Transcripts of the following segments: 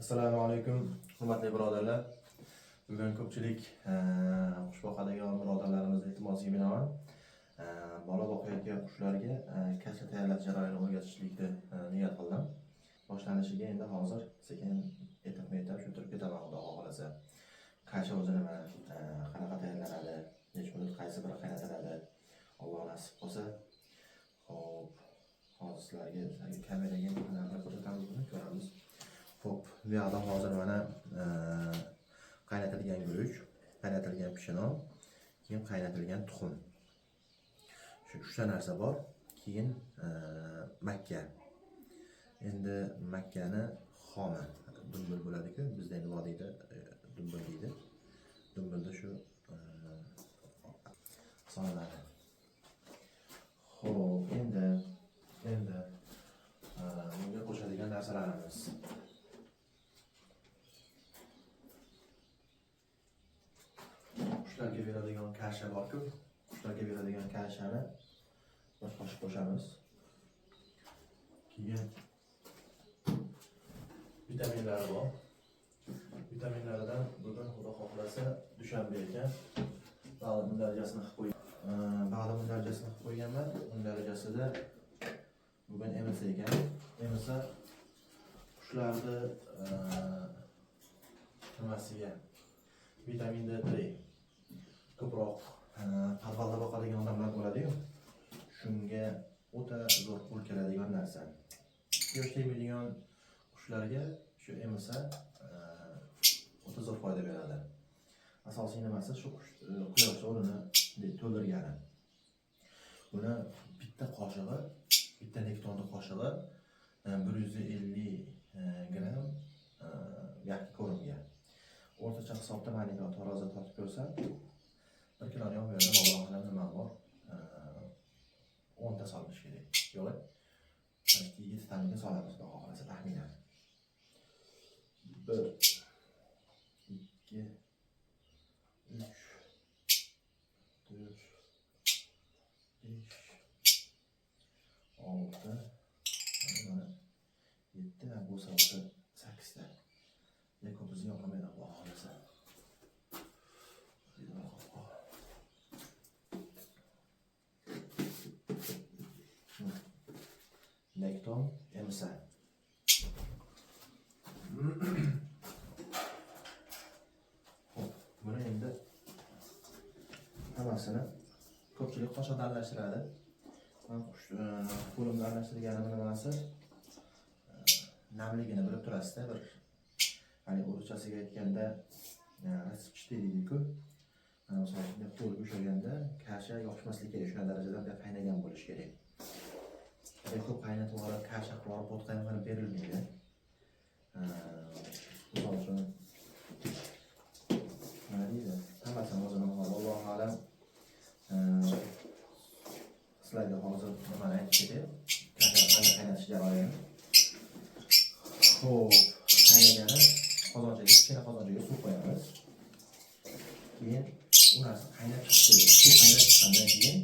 Assalomu alaykum, hurmatli birodarlar. Bugun ko'pchilik qush boqadigan birodarlarimiz iltimosiga binoan bola boqayotgan qushlarga kasha tayyorlash jarayonini o'rgatishlikni niyat qildim. Boshlanishiga endi hozir sekin etapma-etap tushuntirib ketaman, Xudo xohlasa. Kasha o'zi nima, qanaqa tayyorlanadi, necha minut qaysi biri qaynatiladi, Alloh nasib qilsa. Xo'p, hozir sizlarga kameraga qanaqa ko'rsatamiz, buni ko'ramiz. Xo'p, bu yoqda hozir mana qaynatilgan guruch, qaynatilgan pishino, keyin qaynatilgan tuxum. Shu uchta narsa bor. Keyin makka. Endi makkani xomi dumbil bo'ladi-ku, bizda endi vodiyda dumbil deydi. Dumbilda shu solinadi. Xo'p, endi bunga qo'shadigan narsalarimiz. Qushlarga beradigan kasha bor-ku. Qushlarga beradigan kashani bir qoshiq qo'shamiz. Keyin vitaminlari bor. Vitaminlaridan bugun Xudo xohlasa dushanba ekan. Ba'zi mundarajasini qilib qo'y. Ba'zi mundarajasini qilib qo'yganman. Mundarajasida bugun MSA ekan. MSA qushlarni nimasiga vitamin D3 ko'proq podvalda boqadigan odamlar bo'ladi-yu. Shunga o'ta zo'r qo'l keladigan narsa. Quyosh tegmaydigan qushlarga shu MSA o'ta zo'r foyda beradi. Asosiy nimasi shu qush quyosh o'rnini to'ldirgani. Buni bitta qoshig'i, bitta nektonni qoshig'i 150 gram yakka ko'rimga. O'rtacha hisobda maniko tarozi tortib ko'rsam, 1 kiloni bu yerda Alloh alam nima bor? 10 ta solinish kerak. Yo'q. 7 taniga solamiz, Xudo xohlasa taxminan. 1 2 3 4 5 6 mana 7 bu bo'lsa 8 ta. Lekin bizni yoqmaydi, Xudo xohlasa. Nekton MSA. Xo'p, buni endi hammasini ko'pchilik qoshiqda aralashtiradi. Men qush qo'limda aralashtirganim nimasi? Namligini bilib turasizda, bir hani o'rischasiga aytganda rasipchti deydi-ku. Mana misol uchun qo'lga ushlaganda kasha yopishmasligi kerak, shunday darajada qaynagan bo'lishi kerak. Ko'p qaynatib olib, kasha qilib olib, bo'tqa ham qilib berilmaydi. Misol uchun nima deydi? Hammasini o'zini Allohu alam. Sizlarga hozir nimani aytib ketay? Kasha qanday qaynatish jarayoni. Xo'p, qaynagani qozonchaga, kichkina qozonchaga suv qo'yamiz. Keyin u narsa qaynab chiqishi kerak. Suv qaynab chiqqandan keyin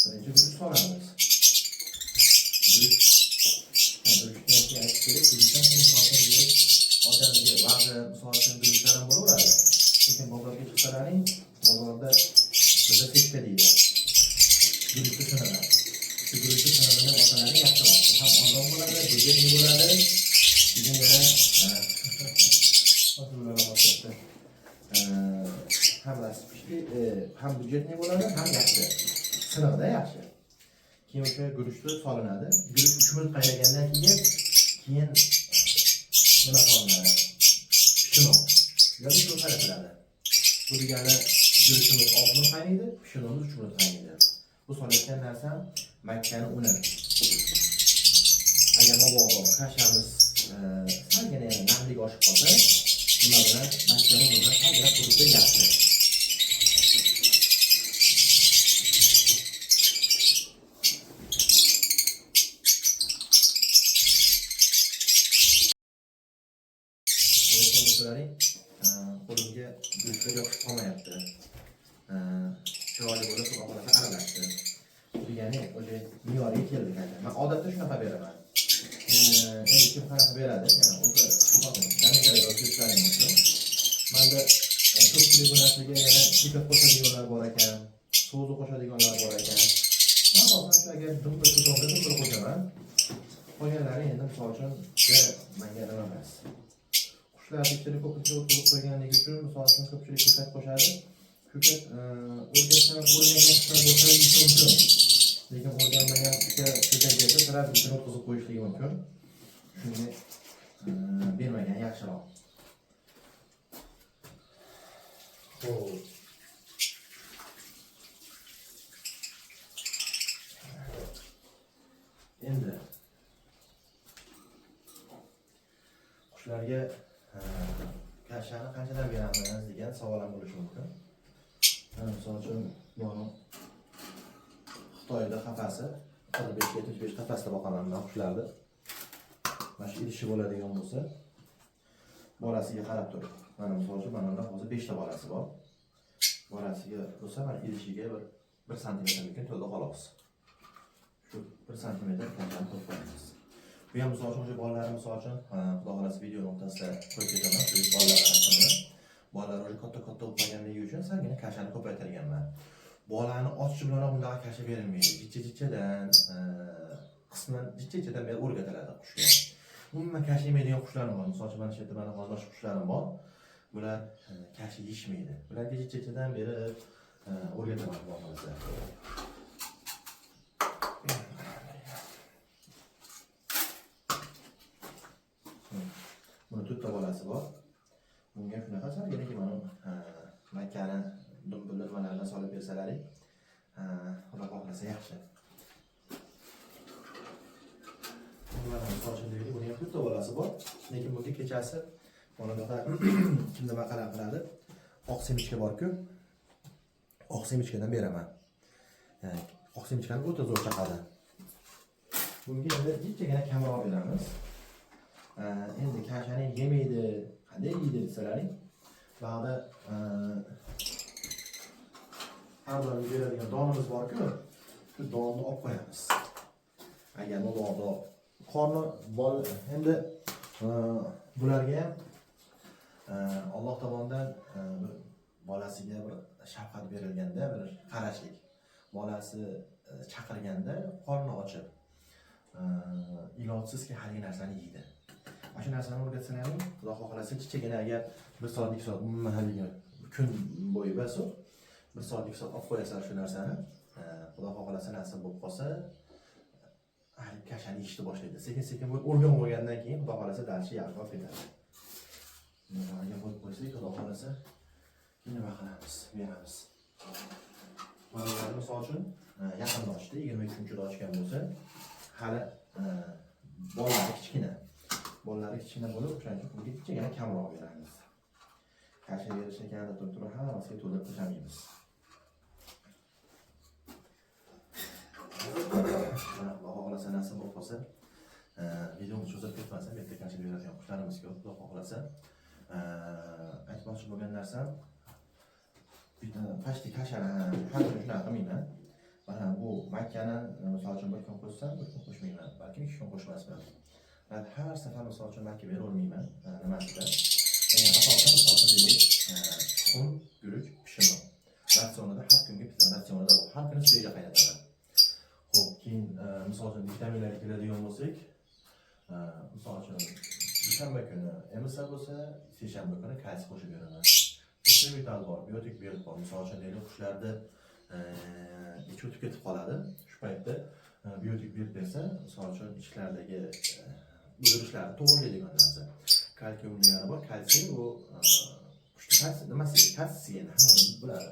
birinchi guruch solamiz. Guruchni ham aytib kerak, guruchdan keyin misol uchun odamga ba'zi misol uchun guruchlar ham bo'laveradi. Lekin bozorga chiqsalaring, bozorda bizda sechka deydi. Guruchni sinig'i. Shu guruchni sinig'ini olsalaring yaxshiroq. U ham arzon bo'ladi, byudjetli bo'ladi. Keyin yana ham rasipishli, ham byudjetli bo'ladi, ham yaxshi. Sinig'ida yaxshi. Keyin o'sha guruchni solinadi. Guruch 3 minut qaynagandan keyin nima solinadi? Pishinoq. Yoki shu qaynatiladi. Bu degani guruchimiz 6 minut qaynaydi, pishinog'imiz 3 minut qaynaydi. Bu solayotgan narsam makkani uni. Agar mabodo kashamiz salgina yana namlik oshib qolsa, nima bilan makkani uni bilan salgina qurutsa yaxshi. Qo'limga guruchlar yopishib qolmayapti. Chiroyli bo'lib, Xudo xohlasa aralashdi. Degani o'sha me'yorga keldi. Men odatda shunaqa beraman. Endi kim qanaqa beradi? Ya'ni o'zi Endi ko'pchilik bu narsaga yana ko'kat qo'shadiganlar bor ekan, so'zi qo'shadiganlar bor ekan. Men asosan shu agar dumbil ko'kat dumbil qo'shaman. Qolganlari endi misol uchun menga nima emas. Qushlarni ichida ko'pincha o'tkazib qo'yganligi uchun misol uchun ko'pchilik ko'kat qo'shadi. Ko'kat o'rgatgan o'rgangan qushlar bo'lsa yeyishi mumkin. Lekin o'rganmagan ko'kat bersa sira ichini o'tkazib qo'yishligi mumkin. Shunga bermagan yaxshiroq. Xo'p. Endi qushlarga kashani qanchadan beramiz degan savol ham bo'lishi mumkin. Mana misol uchun buni Xitoyda qafasi 45-75 qafasda boqaman men qushlarni. Mana shu idishi bo'ladigan bo'lsa, bolasiga qarab turib. Mana misol uchun mana bunda hozir 5 ta bolasi bor. Bolasiga bo'lsa mana idishiga bir 1 santimetrlik to'ldi xolos. Shu 1 santimetr kashani qo'yib qo'yamiz. Bu ham misol uchun o'sha bolalar misol uchun, xudo xolasa video nuqtasida qo'yib ketaman shu bolalar haqida. Bolalar o'zi katta-katta bo'lib qolganligi uchun salgina kashani ko'paytirganman. Bolani ochishi bilan bundaqa kasha berilmaydi. Jicha-jichadan, qisman jicha-jichadan beri o'rgatiladi qushga. Umuman kasha yemaydigan qushlarim bor. Misol uchun mana shu yerda mana hozir boshqa qushlarim bor. Bular kasha yeyishmaydi. Bularga jicha-jichadan beri o'rgataman xudo xolasa. Buni 4 ta bolasi bor. Bunga shunaqa salginaki mana makkani dumbilni nimalarni solib bersalaring, xudo xohlasa yaxshi. Bular misol uchun deylik, buni ham 4 ta bolasi bor. Lekin bunga kechasi mana bunaqa kim nima qarab qiladi? Oq semichka bor-ku. Oq semichkadan beraman. Ya'ni oq semichkani o'ta zo'r chaqadi. Bunga endi jiddiygina kamroq beramiz. Endi kashani yemaydi, qanday yeydi desalaring, ba'da har doim beradigan donimiz bor-ku, shu donni olib qo'yamiz. Agar mabodo qorni bol endi bularga ham Alloh tomonidan bir bolasiga bir shafqat berilganda, bir qarashlik. Bolasi chaqirganda qorni ochib, ilojsizki haligi narsani yeydi. Mana shu narsani o'rgatsalaring, Xudo xohlasa kichikgina agar 1 soat 2 soat umuman haligi kun bo'yi bas u 1 soat 2 soat olib qo'yasan shu narsani, Xudo xohlasa nasib bo'lib qolsa, haligi kashani yeyishni boshlaydi. Sekin-sekin bu o'rganib olgandan keyin Xudo xohlasa dalshi yaxshi ketadi. Nimaga qo'yib qo'ysak, Xudo xohlasa nima qilamiz, beramiz. Mana misol uchun yaqinda ochdi, 23-da ochgan bo'lsa, hali bolalari kichkina. Bolalari kichkina bo'lib, o'shaning uchun bunga kichkina kamroq beramiz. Kasha berish ekan deb turib hammasiga to'ldirib tashlamaymiz. Mana Xudo xohlasa nasib bo'lib qolsa, videomiz cho'zilib ketmasa, bu yerda kasha beradigan qushlarimiz ko'p, Xudo xohlasa. Aytmoqchi bo'lgan narsam, pashti kashani har kuni shunaqa qilmayman. Mana bu makkani misol uchun bir kun qo'shsam, bir kun qo'shmayman, balkim 2 kun qo'shmasman. Men har safar misol uchun makka bera olmayman, nimasida. Ya'ni asosan misol uchun deylik, tuxum, guruch, pishirma. Ratsionida har kungi ratsionida har kuni sveja qaynataman. Xo'p, keyin misol uchun vitaminlarga keladigan bo'lsak, misol uchun dushanba kuni MSA bo'lsa, seshanba kuni kalsiy qo'shib beraman. Vital bor, biotik berib bor. Misol uchun deylik, qushlarda ichi o'tib ketib qoladi. Shu paytda biotik berib bersa, misol uchun ichlardagi buzilishlarni to'g'rilaydigan narsa. Kalsium degani bor. Kalsiy bu qushni kalsiy nimasi? Kalsiy endi hamma uni biladi.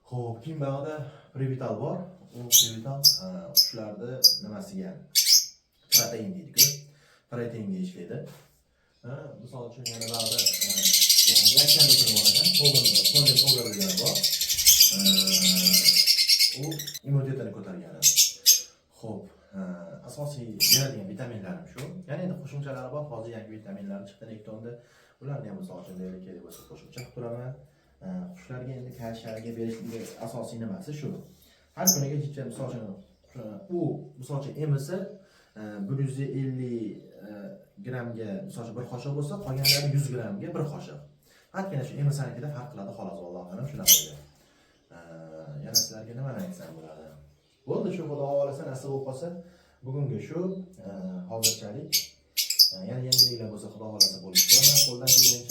Xo'p, keyin bog'da Prevital bor. U Prevital qushlarni nimasiga protein deydi-ku. Proteinga ishlaydi. Misol uchun yana bog'da yakshanba kuni bor ekan, Pogon degani bor. U immunitetni ko'targani. Xo'p, asosiy beradigan vitaminlarim shu. Ya'ni endi qo'shimchalari bor. Hozir yangi vitaminlar chiqdi Nektonda. Ularni ham misol uchun deylik kerak bo'lsa qo'shimcha qilib turaman. Qushlarga endi kashaga berishligi asosiy nimasi shu. Har kuniga jicha misol uchun u misol uchun emisi 150 grammga misol uchun bir qoshiq bo'lsa, qolganlari 100 grammga bir qoshiq. Faqatgina shu MSnikida farq qiladi xolos, vallohu alam, shunaqa edi. Yana sizlarga nimani aytsam bo'ladi? Bo'ldi shu, Xudo xohlasa, nasib bo'lib qolsa, bugungi shu hozirchalik. Yana yangiliklar bo'lsa, Xudo xohlasa, bo'lishib turaman qo'ldan kelgancha.